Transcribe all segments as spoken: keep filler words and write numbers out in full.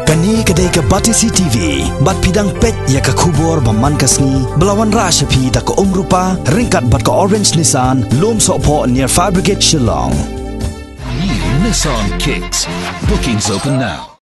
Kane ka dei ka Batesi T V, bad phi dang peit ïa ka khubor ba man ka sngi, ba la wanrah sha phi da ka Umrupa, ryngkat bad ka Orange Nissan, Lum Sohphoh near Fire Brigade Shillong. New Nissan Kicks. Bookings open now.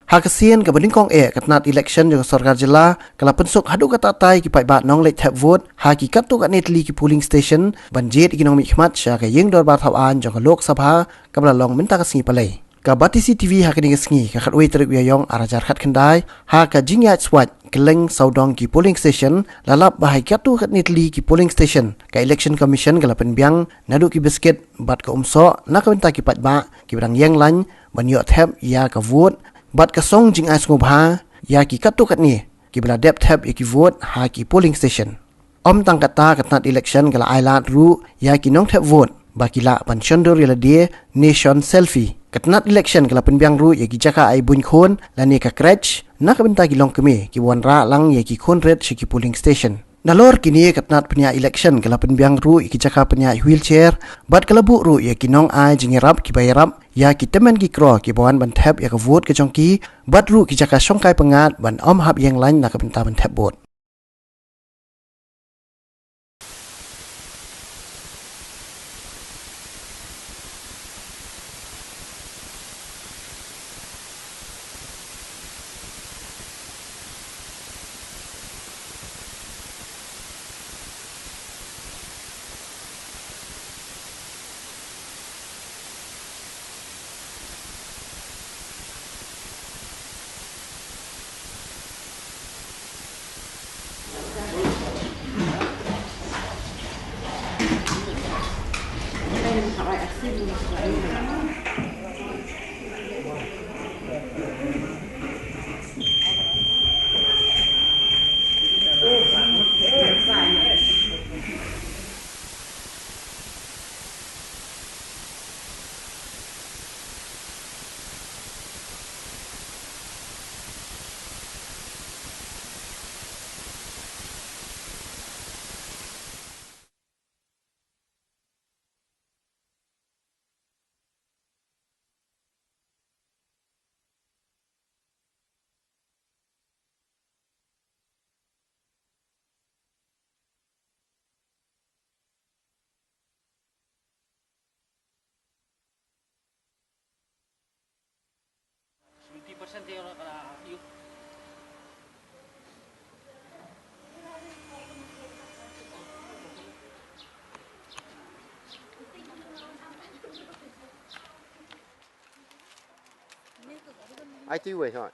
Ha ka sien kaba nyngkong eh, ka tnat election jong ka sorkar jylla ka la pynsuk haduh katta katta ïa ki paidbah nongleit thep vote ha ki katto katne tylli ki polling station ban jied ïa ki nongmihkhmat sha ka ïing dorbar thaw aiñ jong ka Lok Sabha kaba la long mynta ka sngi Palei. Ka Batesi T V ha kane ka sngi, ka khatwei tarik u Ïaïong ar hajar khatkhyndai, ha ka jingïaid swait kylleng sawdong ki polling station, la lap ba ha ki katto katne tylli ki polling station, ka Election Commission ka la pynbiang naduh ki biskit bad ka umsoh na ka bynta ki paidbah kiba dang ïeng lain ban ïoh thep ïa ka vote, bad ka song jingai sngewbha ïa ki katto katne kiba la dep thep ïa ki vote ha ki polling station. Ym tang katta, ka tnat election ka la ailad ruh ïa ki nongthep vote ba ki lah ban shondur ïa lade ne shon selfie. Ka tnat election ka la pynbiang ruh ïa ki jaka ai buiñ khun lane ka crèche na ka bynta ki longkmie kiba wanrah lang ïa ki khun rit sha ki polling station. Nalor kine, ka tnat pynïaid election ka la pynbiang ruh ïa ki jaka pynïaid wheelchair bad ka la buh ruh ïa ki nongai jingïarap kiba ïarap ïa ki tymmen ki kro kiba wan ban thep ïa ka vote ka jong ki, bad ruh ki jaka shongkai pyngngad ban ym hap ïeng lain na ka bynta ban thep vote. Ai ti wei hot.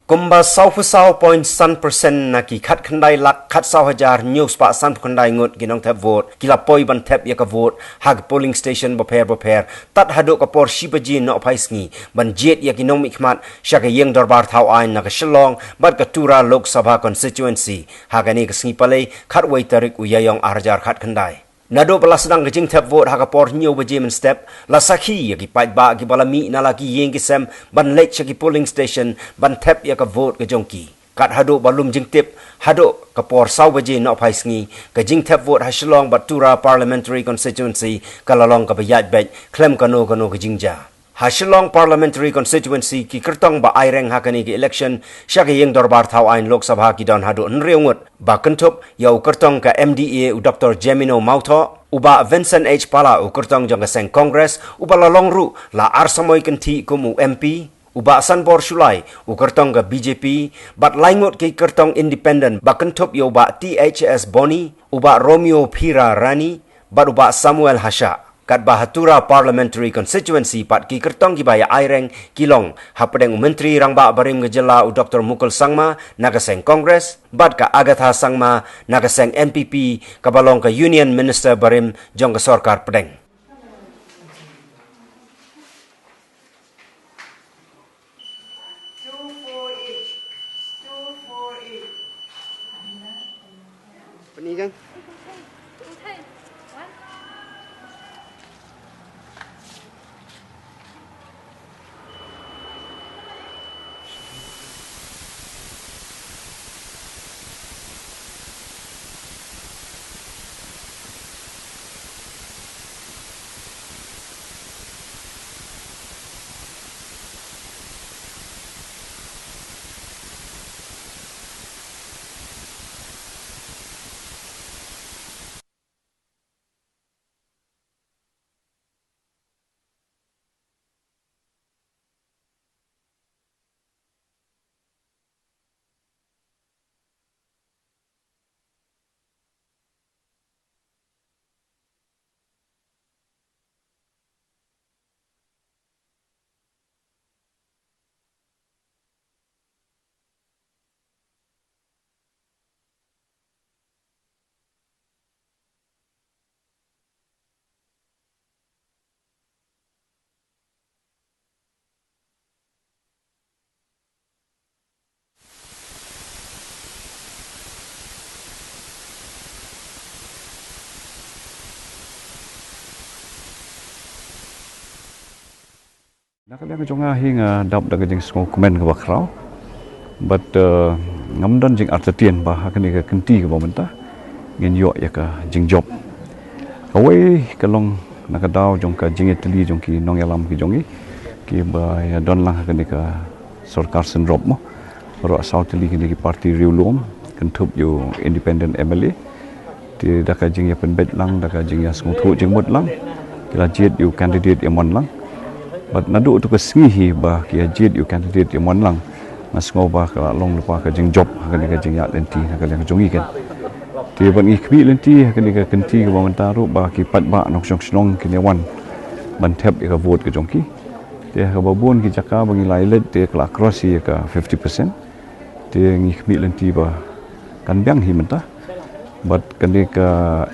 Kumba sawphew saw point san percent na ki khatkhyndai lak khatsaw hajar hynñiew spah sanphew khyndai ngut ki nongthep vote ki la poi ban thep ïa ka vote ha ki polling station bapher bapher, tad haduh ka por shi baje nohphai sngi, ban jied ïa ki nongmihkhmat sha ka ïing dorbar thaw aiñ na ka Shillong bad ka Tura Lok Sabha Constituency ha kane ka sngi Palei, khatwei tarik u Ïaïong ar hajar khatkhyndai. Naduh ba la sdang ka jingthep vote ha ka por hynñiew baje mynstep, la sakhi ïa ki paidbah kiba la mih na la ki ïing ki sem ban leit sha ki polling station ban thep ïa ka vote ka jong ki. Kat haduh ba lum jingtip, haduh ka por saw baje nohphai sngi, ka jingthep vote ha Shillong bad Tura Parliamentary Constituency ka la long kaba ïaid beit khlem kano kano ka jingjia. Ha Shillong Parliamentary Constituency, ki kyrtong ba aireng ha kane ka election sha ka ïing dorbar thaw aiñ Lok Sabha ki don haduh hynriew ngut, ba kynthup ïa u kyrtong ka M D A u Doktor Jemino Mawthoh, u Bah Vincent H Pala u kyrtong jong ka seng Congress, uba la long ruh la ar samoi kynthih kum u M P, u Bah Sanbor Shullai u kyrtong ka B J P, bad lai ngut ki kyrtong independent ba kynthup ïa u Bah T H S Boni, u Bah Romeo Phira Rani, bad u Bah Samuel Hashah. Katba ha Tura Parliamentary Constituency pat ki kyrtong kiba ïa aireng ki long hapdeng u Myntri Rangbah barim ka jylla u Doktor Mukul Sangma na ka seng Congress, bad ka Agatha Sangma na ka seng N P P, kaba long ka Union Minister barim jong ka sorkar pdeng. Pynïaid kan? Na ka liang jong nga hi nga dap da ka jingsngewkmen kaba khraw. Bad, eh, ngam don jingartatien ba ha kane ka kynti kaba mynta ngin ïoh ïa ka jingjop. Kawei ka long na ka daw jong ka jingïatylli jong ki nongïalam ki jong ngi kiba ïa don lang ha kane ka sorkar synrop mo. Baroh saw tylli kine ki parti riewlum, kynthup ïa u independent M L A. Te da ka jingïapynbeit lang, da ka jingïasngewthuh jingmut lang, ki la jied ïa u candidate ïamon lang. Bad naduh tu ka sngi hi ba ki ïa jied ïa u candidate ïamon lang, nga sngew ba ka la long lypa ka jingjop ha kane ka jingïaid lynti na ka liang jong ngi kan. Te bad ngi khmih lynti ha kane ka kynti kaba mynta ruh ba ki paidbah nongshong shnong kin ïawan ban thep ïa ka vote ka jong ki. Te ha kaba bun ki jaka ba ngi la ïaleit te ka la cross ïa ka fifty percent. Te ngi khmih lynti ba kan biang hi mynta. Bad kane ka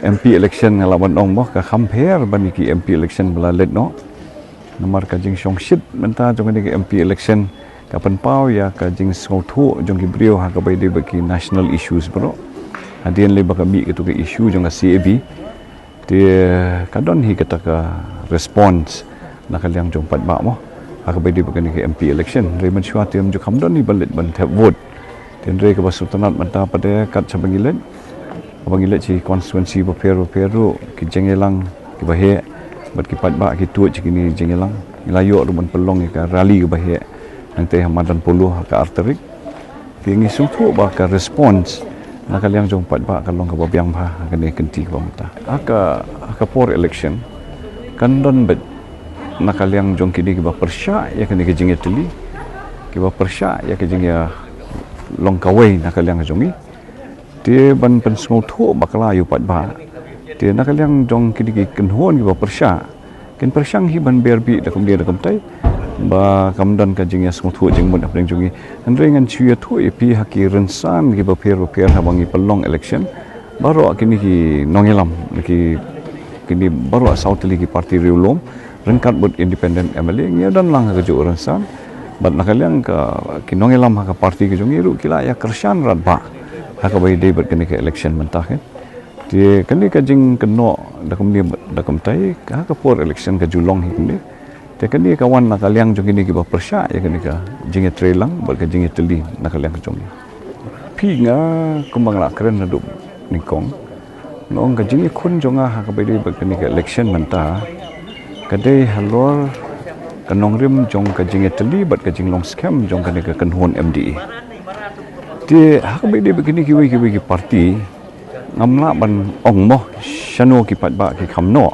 M P election nga lah ban ong mo ka kham pher ban ïa ki M P election ba la leit noh. Namar ka jingshongshit mynta jong kane ka M P election ka pynpaw ïa ka jingsngewthuh jong ki briew ha kaba ïadei bad ki national issues baroh. Hadien lei ba ka mih katu ka issue jong ka C A B. Te ka don hi kata ka response na ka liang jong paidbah mo. Ha kaba ïadei bad kane ka M P election. Hynrei mynshuwa te ym ju kham don hi ban leit ban thep vote. Te hynrei kaba sngewtynnat mynta pat de kat shaba ngi leit. Kaba ngi leit sha ki constituency bapher bapher ruh ki jingïalang kiba heh. Bad ki paidbah ki tuid sha kine ki jingïalang. Ngi la ïoh ruh ban pynlong ïa ka rally kaba heh. Nangta ha madan Polo ha ka ar tarik. Te ngi sngewthuh ba ka response na ka liang jong paidbah ka long kaba biang bha ha kane ka kynti kaba mynta. Ha ka, ha ka por election kan don beit na ka liang jong kine kiba pyrshah ïa kane ka jingïatylli, kiba pyrshah ïa ka jingïalong kawei na ka liang jong ngi. Te ban pynsngewthuh bakla ïa u paidbah. Te na ka liang jong kine ki kynhun kiba pyrshah kin pyrshang hi ban beh bih da kumne da kumtai ba kam don ka jingïasngewthuh jingmut hapdeng jong ngi. Hynrei ngan shu ïathuh ïa phi ha ki rynsan kiba pher bapher haba ngi pynlong election. Baroh kine ki nongïalam ki, kine baroh saw tylli ki parti riewlum ryngkat bad independent M L A ngi don lang ha kajuh rynsan. Bad na ka liang ka ki nongïalam ha ka parti ka jong ngi ruh ki la ïa kyrshan radbah ha kaba ïadei bad kane ka election mynta kan. Te kane ka jingkynnoh da kumne da kumtai ha ka por election ka ju long hi kumne. Te kane ka wan na ka liang jong kine kiba pyrshah ïa kane ka jingïatreilang bad ka jingïatylli na ka liang ka jong ngi. Phi, nga kumba nga la kren naduh nyngkong, nga ong ka jingïakhun jong nga ha kaba ïadei bad kane ka election mynta ka dei halor ka nongrim jong ka jingïatylli bad ka jinglong skhem jong kane ka kynhun M D A. Te ha kaba ïadei bad kine kiwei kiwei ki parti ngam lah ban ong mo shano ki paidbah ki kham noh.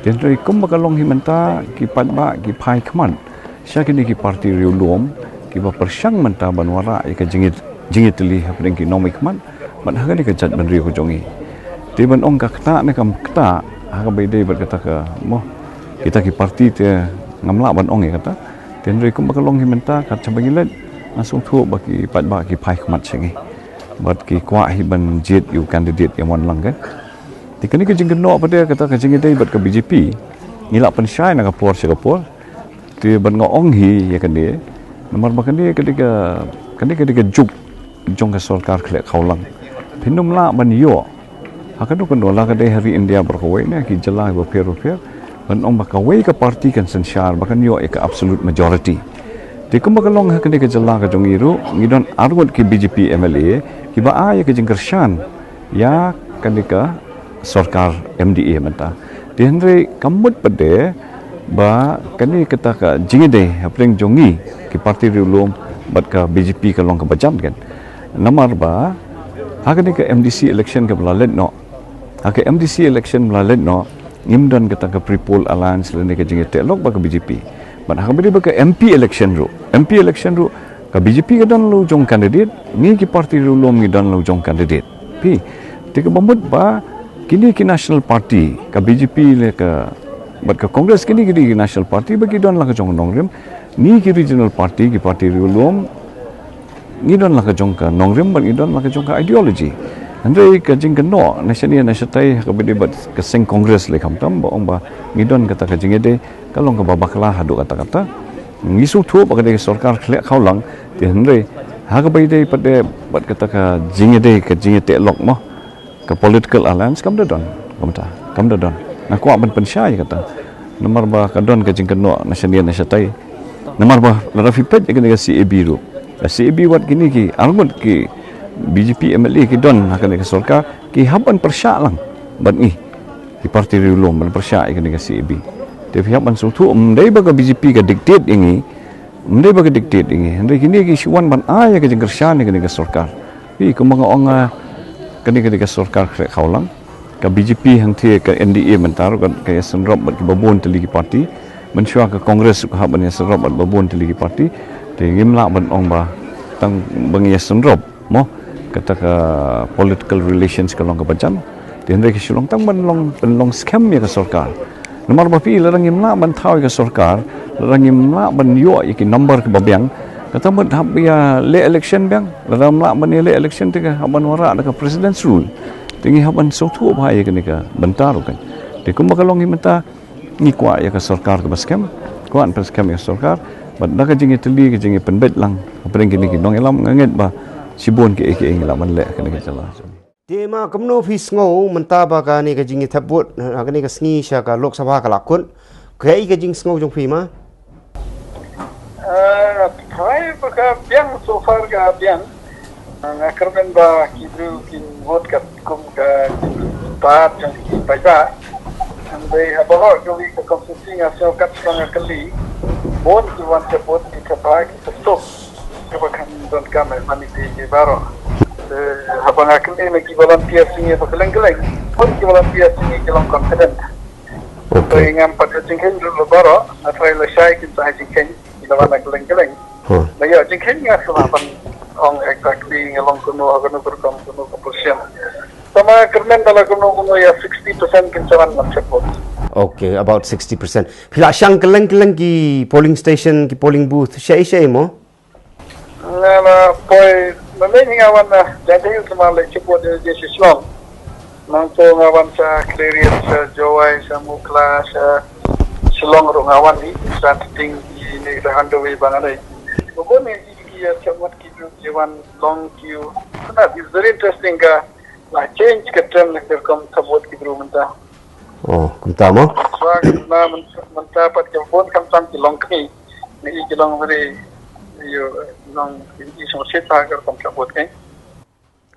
Te hynrei kumba ka long hi mynta ki paidbah ki phai khmat sha kine ki parti riewlum kiba pyrshang mynta ban wanrah ïa ka jingïa, jingïatylli hapdeng ki nongmihkhmat bad ha kane ka jaitbynriew ka jong ngi. Te ban ong ka ktah ne kam ktah ha kaba ïadei bad kata ka mo kita ki parti te ngam lah ban ong ïa kata. Te hynrei kumba ka long hi mynta kat shaba ngi leit nga sngewthuh ba ki paidbah ki phai khmat sha ngi. Bad ki kwah hi ban jied ïa u candidate ïamon lang kan. Te kane ka jingkynnoh pat de kata ka jingïadei bad ka B J P ngi la pynshai na ka por sha ka por. Te bad nga ong hi ïa kane namar ba kane ka dei ka, kane ka dei ka juk jong ka sorkar khleh khawlang. Phin ym lah ban ïoh ha kano kano la ka dei ha ri India baroh kawei ne ki jylla bapher bapher ban ong ba kawei ka parti kan synshar ba kan ïoh ïa ka absolute majority. Te kumba ka long ha kane ka jylla ka jong ngi ruh ngi don arngut ki B J P M L A kiba ai ïa ka jingkyrshan ïa kane ka sorkar M D A mynta. Te hynrei ka mut pat de ba kane kata ka jingïadei hapdeng jong ngi ki parti riewlum bad ka B J P ka long kaba jan kan. Namar ba ha kane ka M D C election kaba la leit noh, ha ka M D C election ba la leit noh ngim don kata ka pre-poll alliance lane ka jingïateh lok bad ka B J P. Bad ha kaba ïadei bad ka M P election ruh, M P election ruh ka B J P ka don la u jong candidate, ngi ki parti riewlum ngi don la u jong candidate. Phi, te kaba mut ba kine ki national party, ka B J P le ka bad ka Congress, kine ki dei ki national party ba ki don la ka jong ka nongrim. Ngi ki regional party, ki parti riewlum, ngi don la ka jong ka nongrim bad ngi don la ka jong ka ideology. Hynrei ka jingkynnoh na shane na shatai ha kaba ïadei bad ka seng Congress le khamtam ba ong ba ngi don kata ka jingïadei ka long kaba bakla haduh katta katta. Ngi sngewthuh ba ka dei ka sorkar khleh khawlang, te hynrei ha kaba ïadei pat de bad kata ka jingïadei ka jingïateh lok mo, ka political alliance kam da don, kumta kam da don. Nga kwah ban pynshai kata namar ba ka don ka jingkynnoh na shane na shatai. Namar ba lada phi peit ïa kane ka C A B ruh, ka C A B wat kine ki arngut ki B J P M L A ki don ha kane ka sorkar, ki hap ban pyrshah lang bad ngi, ki parti riewlum, ban pyrshah ïa kane ka C A B. Te phi hap ban sngewthuh, ym dei ba ka B J P ka dictate ïa ngi, ym dei ba ka dictate ïa ngi, hynrei kine ki shu wan ban ai ïa ka jingkyrshan ïa kane ka sorkar. Hi kumba nga ong, ah, kane, kane ka sorkar khreh khawlang. Ka B J P hangtei, ka N D A mynta ruh ka, ka ïasynrop bad kiba bun tylli ki parti. Mynshuwa ka Congress ka hap ban ïasynrop bad ba bun tylli ki parti. Te ngim lah ban ong ba tang ba ngi ïasynrop, mo, kata ka political relations ka long kaba jan. Te hynrei ka shu long tang ban long, ban long skhem ïa ka sorkar. Namar ba phi, lada ngim lah ban thaw ïa ka sorkar, lada ngim lah ban ïoh ïa ki number kiba biang, kata mut hap ïaleh election biang, lada ngim lah ban ïaleh election te ka hap ban wanrah da ka President's Rule. Te ngi hap ban sngewthuh bha ïa kane ka bynta ruh kan. Te kumba ka long hi mynta, ngi kwah ïa ka sorkar kaba skhem, kwah ban skhem ïa ka sorkar, bad da ka jingïatylli, ka jingïapynbeit lang hapdeng kine ki nongïalam, nga ngeit ba shibun kiei kiei ngi lah ban leh ha kane ka jylla. Te ma kumno phi sngew mynta ba kane ka jingïathep vote ha kane ka sngi sha ka Lok Sabha ka la kut? Kaei ka jingsngew jong phi ma? Ah, tharai ba ka biang, so far ka biang. Nga kyrmen ba ki briew kin vote katkum ka jingpynpaw jong ki paidbah. Hynrei ha baroh kawei ka constituency nga sngew kat shuwa nga kylli, bun ki wan ka vote ki kyrpad ki suk. Kaba kan donkam eh, man ïa ki baroh. Eh, haba nga kylli na ki volunteer jong ngi ba kylleng kylleng, bun ki volunteer jong ngi ki long confident. Okay. Te ngam pat ïoh jingkheiñ ruh la baroh, nga tharai lashai kin sa ïoh jingkheiñ, ki la wan na kylleng kylleng. Huh. Na ïoh jingkheiñ nga shu lah ban ong exactly nga long kumno, ha kano ka rukom, kano ka percent. Tangba kyrmen ba la kumno kumno ïa sixty percent kin sa wan ban support. Okay, about sixty percent. Phi la shang kylleng kylleng ki polling station, ki polling booth, shaei shaei mo? Nga la poi, mynne nga wan, ah, Jaintia Hills, nga leit support ïa ka J C Shillong. Nangta nga wan sha Khliehriat, sha Jowai, sha Mukla, sha Shillong ruh nga wan hi, sha Nongthymmai, ïa kine ki underway ba nga leit. Bun bun ïa ki, ki ïa support ki briew ki wan long queue. It's very interesting ka la change ka trend ka rukom support ki briew mynta. Oh, kumta mo? Shuwa ka mynta, mynta pat ka bun khamtam ki long kmie. Ngi i ki long very, ïoh, long i sngewsih ha ka rukom support kmie.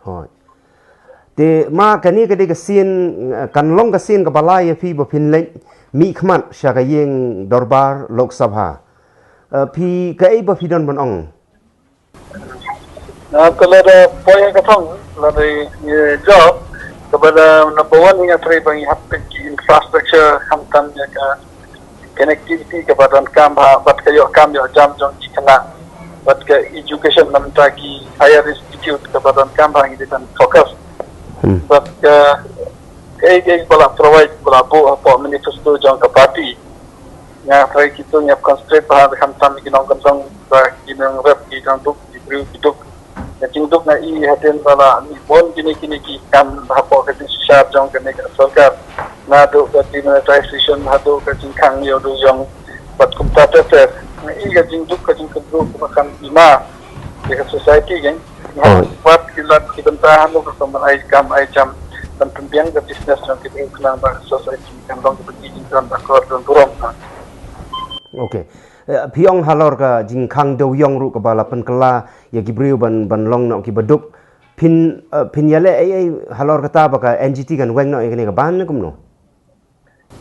Hooid. Te ma kane ka dei ka sien, eh, kan long ka sien kaba lai ïa phi ba phin leit mihkhmat sha ka ïing dorbar Lok Sabha. Eh, phi kaei ba phi don ban ong? Na, te lada poi ha ka thong, lada ïa jop, kaba da number one ïa nga trai ba ngi hap peit ki infrastructure, khamtam ïa ka connectivity kaba donkam bha, bad ka ïoh kam ïoh jam jong ki khynnah, bad ka education, namar ki higher institute kaba donkam bha ngi dei ban focus. Hmm. Bad ka, ka, ka, ka ba la provide, ba la buh hapoh manifesto jong ka party. Nga trai kito ngi hap concentrate bha khamtam ki nongkyndong, ba ki nongrep ki dang duk, ki briew ki duk. Ka jingduk nga i hadien ba la mih bun kine kine ki kam hapoh ka jingshisha jong kane ka sorkar. Naduh ka demonetization haduh ka jingkhang ïa u dewïong bad kumta ter ter. Nga i ka jingduk ka jingkyrduh kaba kan i ma ïa ka society kan. Nga wat ki lad ki bynta haduh ka kam ai kam ai jam ban pynbiang ka business jong ki briew khnang ba ka society kan long kaba ki jingkyrduh ba kor don burom. Okay. Eh, phi ong halor ka jingkhang dewïong ruh kaba la pynkylla ïa ki briew ban, ban long noh kiba duk. Phin, eh, phin ïaleh ei ei halor kata ba ka N G T kan weng noh ïa kane ka ban ne kumno?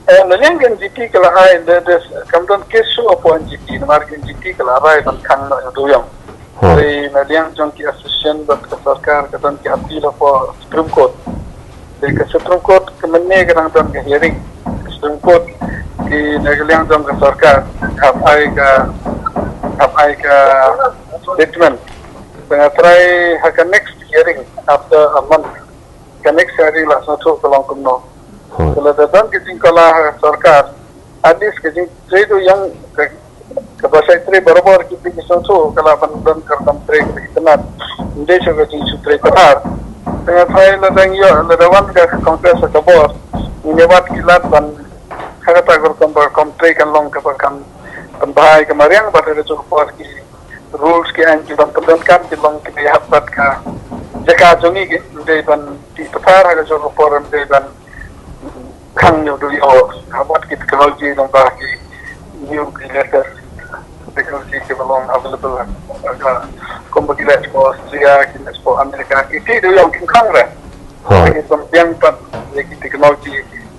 Eh, na liang ka N G T ka la ai, da, da, kam don case shuh hapoh N G T, namar ka N G T ka la rai ban khang noh ïa u dewïong. Huh. Te na liang jong ki association bad ka sorkar ka don ki appeal hapoh Supreme Court. Te ka Supreme Court ka mynne ka dang don ka hearing. Ka Supreme Court ki na ka liang jong ka sorkar hap ai ka, hap ai ka judgment. Te nga trai ha ka next hearing after a month. Ka next hearing la sngewthuh ka long kumno. Huh. Te lada don ka jingkylla ha ka sorkar, at least ka jingtrei dewïong ka kaba shait trei barabor ki briew ki sngewthuh ka lah ban don ka rukom trei kaba itynnad. Ym dei shuh ka jingshu trei pathar. Te nga trai lada ngi ïoh, lada wan ka Congress ha ka bor, ngin ïa wad ki lad ban ha kata ka rukom ba ka rukom trei kan long kaba kan pynbha ïa ka mariang bad ha kajuh ka por ki rules ki aiñ ki ban pyndonkam ki long kiba ïahap bad ka jaka jong ngi, ym dei ban tih pathar ha kajuh ka por, ym dei ban khang ïa u dewïong ha wat ki technology lyngba ki new ki latest. Technology ki ba long available, uh, kumba ki leh sha Australia, ki leh sha America, ki ti du yong king kong re. Hooid. Ki pynbiang pat ïa ki technology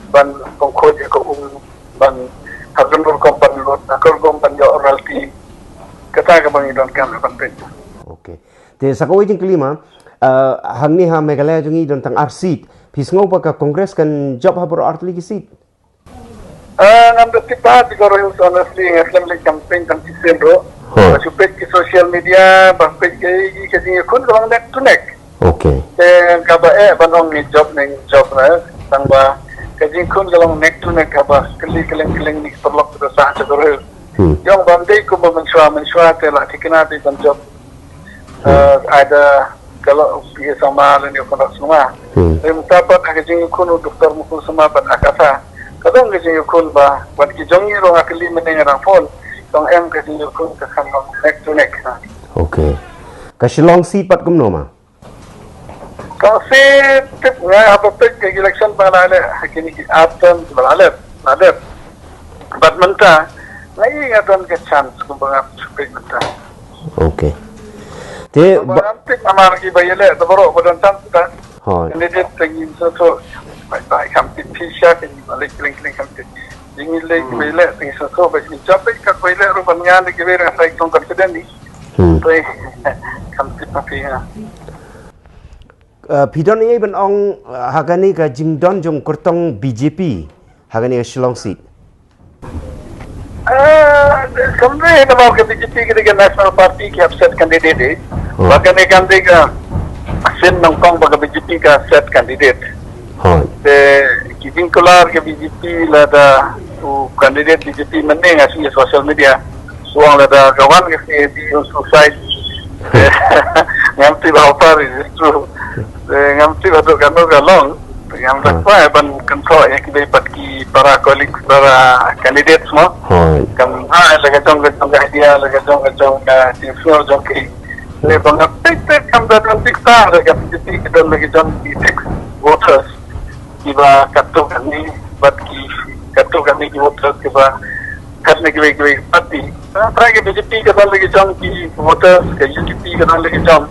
ban pynkhot ïa ka um, ban ha ka rukom ban lut, ha ka rukom ban ïoh royalty. Kata kaba ngi donkam ban peit. Okay. Te sa kawei jingkylli ma, uh, hangne ha Meghalaya jong ngi don tang ar seat. Phi sngew ba ka Congress kan jop ha baroh ar tylli ki seat? Ah, ngam da tip bha, because honestly nga slem leh campaign tang shisien ruh. Hooid. Ba shu peit ki social media, ba peit ki, ki, ka jingïakhun ka long neck to neck. Okay. Te kaba eh ban ong ngi jop ne ngi jop ne, tang ba ka jingïakhun ka long neck to neck, kaba kylli kylleng kylleng ne ki paralok ki da sah sha ka riew. Hmm. Yong bam dei kumba mynshuwa mynshuwa te la thikna te ban jop. Eh, either ka long u P A Sangma lane u Conrad Sangma. Hmm. Te mynta pat ha ka jingïakhun u Doctor Mukul Sangma bad ha kata ka dang ka jingïakhun ba, bad ki jong ngi ruh nga kylli mynne nga dang phone, tang em ka jingïakhun ka kham long neck to neck. Okay. Ka Shillong seat pat kumno ma? Ka seat tip nga haba peit ka election ba la leh ha kine ki ar term ba la leh, la leh. Bad mynta nga ïohi nga don ka chance kumba nga peit mynta. Okay. Te ba, ba ngam tip namar ki ba ïaleh da baroh ba don chance ta. Hooid. Candidate te ngin sngewthuh. Ba, ba kam tip pisa te ngin ba leh kling kling kam tip. Ngin leh ki ba ïaleh te ngin sngewthuh ba ngin jop ka ba ïaleh ruh ban nga leh ki ba nga sai tong confident ni. Hmm. Te kam tip ma phi nga. Uh, phi don ei ban ong, uh, ha kane ka jingdon jong kyrtong B J P ha kane ka Shillong seat? Ah, kam dei namar ka B J P ka dei ka National Party ki hap set candidate eh. Hmm. Ba kane kam dei ka sien nyngkong ba ka B J P ka set candidate. Hooid. Te ki jingkular ka B J P lada u candidate B J P mynne nga sngew social media suang lada ka wan ka C A B on suicide. Ngam tip how far is it true. Eh, ngam tip haduh kano ka long. Ngam da kwai ban kynthoh ïa ki dei pat ki para colleagues, para candidates mo. Hooid. Kam ha la ka jong ka jong ka idea, la ka jong ka jong ka jingpynlong jong ki. Le ba nga peit peit kam da don tik ta da ka B J P ka don la ka jong ki fixed voters. Kiba katto katne, bad ki katto katne ki voters kiba katne kiwei kiwei party. Tang trai ka B J P ka don la ki jong ki voters, ka U D P ka don la ki jong.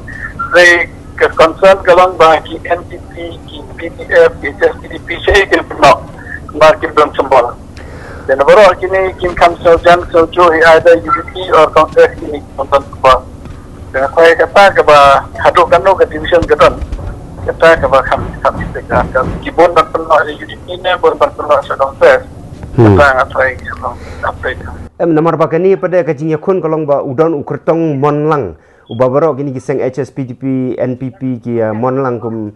Trai ka concern ka long ba ki N P P, ki P D F, ki H S P D P, shaei kin pynlong. Ba kin don symbol. Te na baroh kine kin kham sngewjan sngewjuh hi either U D P or Congress kine kin don symbol. Te nga tharai kata kaba haduh kano ka division ka don. Kata kaba kham kham ka, ka, ki bun ban pynlong ïa U D P ne bun ban pynlong sha Congress. Hmm. Kata nga tharai ka long update. Em, namar ba kane pat ka jingïakhun ka long ba u don u kyrtong Mon Lang. Uba baroh kine ki seng H S P D P, N P P ki, uh, Mon Lang kum.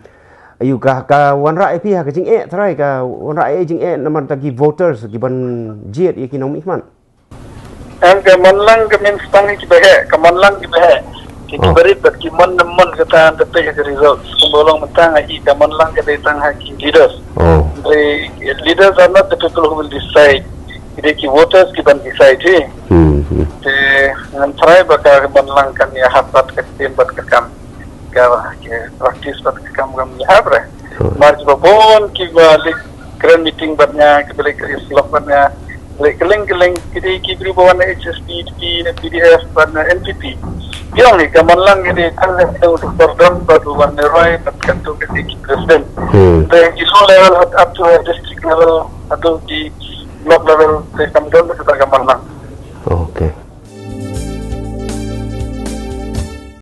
Aïu ka, ka wanrah ïa phi ha ka jingeh trai, ka wanrah ïa jingeh namar ta ki voters ki ban jied ïa ki nongmihkhmat. Em, ka Mon Lang ka mynstang ki ba heh, ka Mon Lang ki ba heh. Ki, ki Oh. barit bad ki mon ne mon kata da peit ka results. Kumba long mynta nga i ka Mon Lang ka dei tang ha ki leaders. Oh. The leaders are not the people who will decide. Ki dei ki voters ki ban decide hi. Hmm, hmm. Te ngan try ba ka Mon Lang kan ïahap bad ka ktien bad ka kam. Ka, ka practice bad ka kam kam ïahap re. Hmm. Mar kiba bun kiba leit kren meeting bad nga, kiba leit kren slok bad nga. Leit kylleng kylleng ki dei ki briew ba wan na H S P D P, na P D F bad na N P P. Ki ong hi ka Mon Lang ki dei tang na u Doctor Don bad u Wan Leroy bad katto katne ki president. Hmm. Te ki low level up to district level, up to ki block level, te kam don kata ka Mon Lang.